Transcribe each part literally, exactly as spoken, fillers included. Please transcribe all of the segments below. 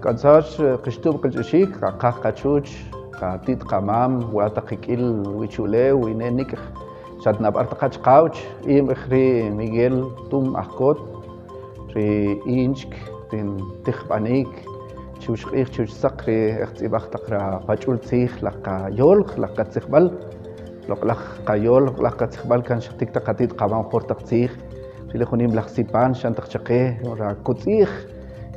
Patsax, qixtub qilch'uxik, qa qaj qa chuch, qa tit qa mam, wa ta qik'il wichulew, ine nik xat nab'ar ta qach qawch, im ixri Miguel Tum Ajkot, ri inchk, tin tijb'anik, chuch q'ij, chuch saq, ri ixtz'ib'aj taq ra pach'ul tzij, laj qa yolj, laj qa tzijb'al, loq'laj qa yolj, loq'laj qa tzijb'al, kan xatik taq qa tit qa mam jor taq tzij, ri li jun nim laj sipan, xan taq chaqe, ra kutz'ij,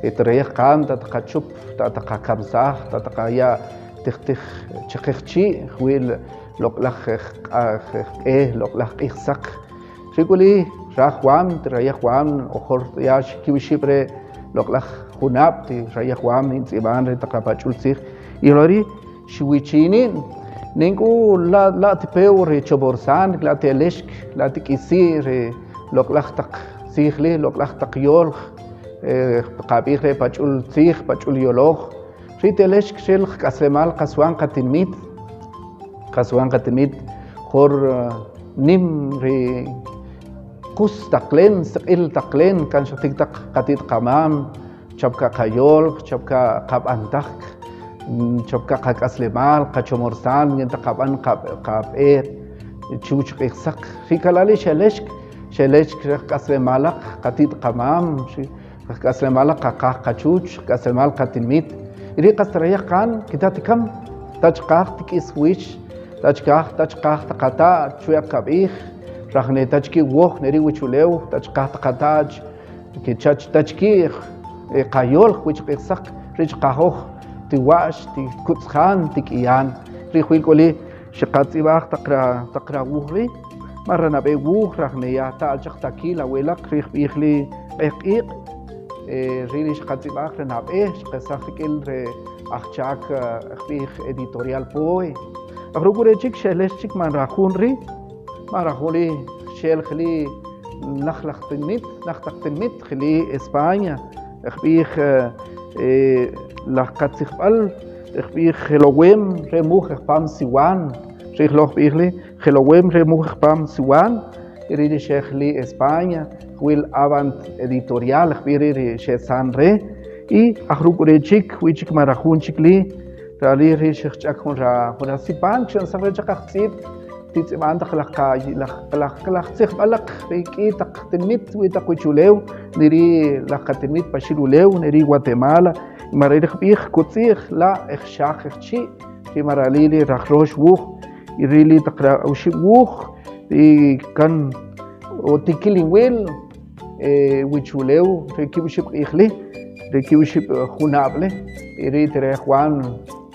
e, te rayaj qan, ta taq qa chup, ta taq qa kamsaj, ta taq qa ya' tij tij chaqe jchi', jwi'l loq'laj, e, q'e, loq'laj q'ij saq. Ri k'uli, rajwam, te rayaj wam, ojor ya' xkiwixib' re loq'laj junab', te rayaj wam, intz'ib'an re taq ra pach'ul tzij. Y lori, xwichini', ning'u la', la' ti pew re choborsan, la' ti elexk, la' ti k'isi' re loq'laj taq tzij li, loq'laj taq yolj, e, qa b'ij re pach'ul tzij, pach'ul yoloj. Ri ti elexk xel jk'aslemal, qaswan qa tinmit, qaswan qa tinmit, jor, e, nim ri kus taqlen, siq'il taqlen, kan xatik taq qa tit qa mam, chapka qa yolj, chapka qa b'antajk, mm, chapka qa k'aslemal, qa chomorsan, yin ta qa b'an, qa, qa b'e, chuch q'ij saq. Ri kalali' xelexk, xelexk re jk'aslemalaq, qa tit qa mam, ri jk'aslemalaq, qa qaj qa chuch, jk'aslemal qa tinmit. Ri qas te rayaj qan, kita' ti kam, ta chkaj ti k'is wich, ta chkaj, ta chkaj ta qa ta', chwe'q kab'ij, rajne ta chki' woj, neri wichulew, ta chkaj ta qa ta', Ke chach tachki, e, qa yolj wich q'ij saq, ri chqajoj ti wa'x, ti kutz'jan, ti k'iyan. Ri jwil k'uli, xi qatz'ib'aj taq ra, taq ra wuj ri, ma ra nab'e wuj, rajne ya ta'al chaq takil awelaq, ri jb'ij li q'eq q'iq', e, ri, ri xi qatz'ib'aj ra nab'e, xi qesaj rik'il re ajchak, e, jb'ij Editorial Poe. Ajruk ure chik, xelech chik man ra jun ri, Mara juli xel jili naj laj tinmit, naj taq tinmit, jili España, jb'ij, eh, eh, laj katzijb'al, jb'ij Jelowem re muj jpam Siwan, ri jloj jb'ij li, Jelowem re muj jpam Siwan, ri ri xe jili España, jwil Avant Editorial, jb'ij ri ri xe san re, y ajruk' ure chik, jwi' chik mara jun chik li, rali ri xe jch'ak jun ra, jun ra sipan, xan saq re chaq ajtz'ib', ti tz'ib'an taq laj qa, laj, laj, laj tzijb'alaq, ri k'i taq tinmit, wi taq wichulew, ni ri laj qa tinmit paxil ulew, ni ri Guatemala, mara ri jb'ij kutz'ij, la', ejxaq, ejchi', ri mara li, li raj rox wuj, y ri li taq ra oxib' wuj, ri kan, o tikil inwil, eh, wichulew, re kiwixib' q'ij li, re kiwixib', eh, junab' li, y ri ti re jwan,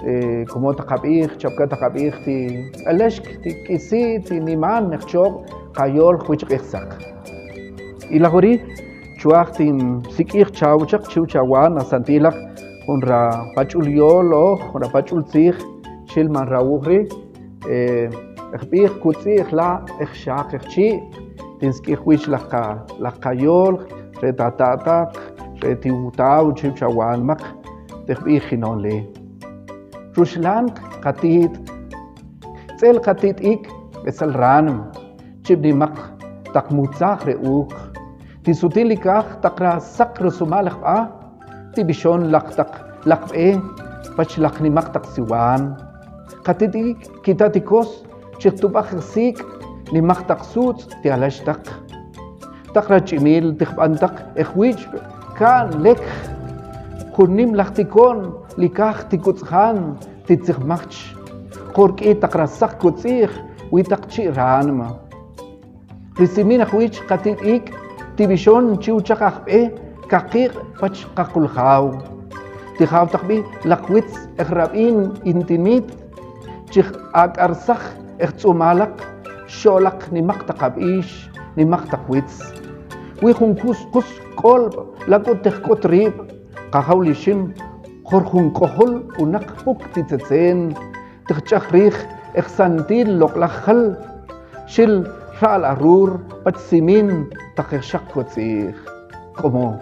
eh, komo taq ab'ij, chapka taq ab'ij ti alexk, ti k'isi', ti niman, nejchob', qa yol jwich q'ij saq. Y laj wiri, chwaj tin sik'ij chawchaq, chiw chawan, asantilaq, jun ra pach'ul yol, o, jun ra pach'ul tzij, xil man ra wuj ri, Eh, jb'ij kutz'ij la', ejxaq, ejchi', tin sk'ij wich laj qa, laj qa yol, re tata'taq, re tiwtaw, chiw chawan mak, te jb'ij jinon li. Ruxlan qa tit', tz'el qa tit' ik', b'esal ranm, chib' nimaq taq mutzaj re uj, ti sutin li kaj taq ra saq rusumal jb'a, ti b'ixon laq taq, laq b'e, pach laq nimaq taq siwan. Qa tit' ik' kita' ti kos, chi jtub'aj jsik', nimaq taq sutz', ti alax taq. Taq ra ch'imil, ti jb'an taq, ejwich', ka'n, lekj, jun nim laj tikon, li kaj ti kutz'jan, ti tzijmajch. Qor k'i taq ra saq kutz'ij, wi taq chi' ranma. Ri simin jwich qa tit' ik', ti b'ixon chiw chaq ajb'e, kaqiq' pach qaqul jaw. Ti jaw taq b'i, laq witz ejrab'in intinmit, chi ak'arsaj ejtz'umalaq, xo'laq nimaq taq ab'ix, nimaq taq witz. Wi jun kus qus k'olb', lak'ut tejk'ut rib', qa jaw li xim, jor jun k'ojol, unaq puk ti tzetzen, Tijch'aj rij, ejsantil loq'laj jal, xil ra'al arur, pach simin, taq ejxaq kutz'ij. K'omo,